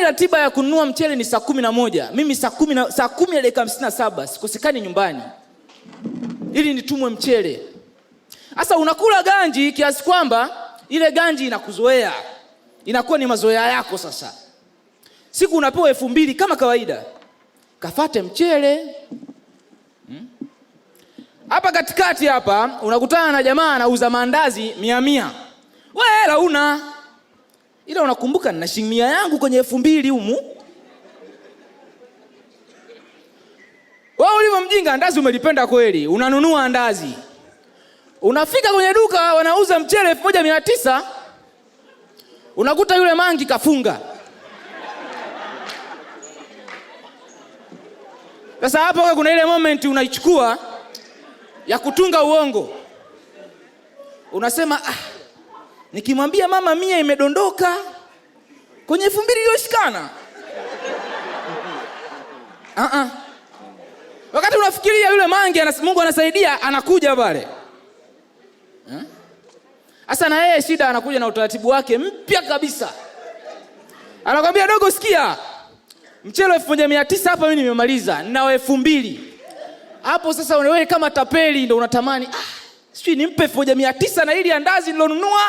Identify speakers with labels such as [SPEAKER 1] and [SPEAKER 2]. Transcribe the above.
[SPEAKER 1] ratiba ya kununua mchele ni saa 11, mimi saa 10:57 sikosekani nyumbani ili nitumwe mchele. Sasa unakula ganji kiasi kwamba ile ganji inakuzoea, inakuwa ni mazoea yako. Sasa siku unapewa 2000 kama kawaida, kafate mchele. Hapa katikati hapa unakutana na jamaa anauza maandazi 100. Wewe hela una, ila unakumbuka nina shilingi 100 yangu kwenye 2000 humu. Wewe ulivyo mjinga, andazi umelipenda kweli, unanunua andazi. Unafika kwenye duka wanauza mchele 1900, unakuta yule mangi kafunga. Sasa hapo kuna ile moment unaichukua ya kutunga uongo. Unasema nikimwambia mama 100 imedondoka kwenye 2000 iliyoshikana. Wakati unafikiria yule mangi Mungu anasaidia, anakuja pale. Sasa na yeye shida, anakuja na utaratibu wake mpya kabisa. Anakwambia dogo, sikia, mchele 1900 hapa mimi nimemaliza, nina 2000. Hapo sasa wewe kama tapeli ndio unatamani, sijui nimpe 1900 na ili andazi nilonunua.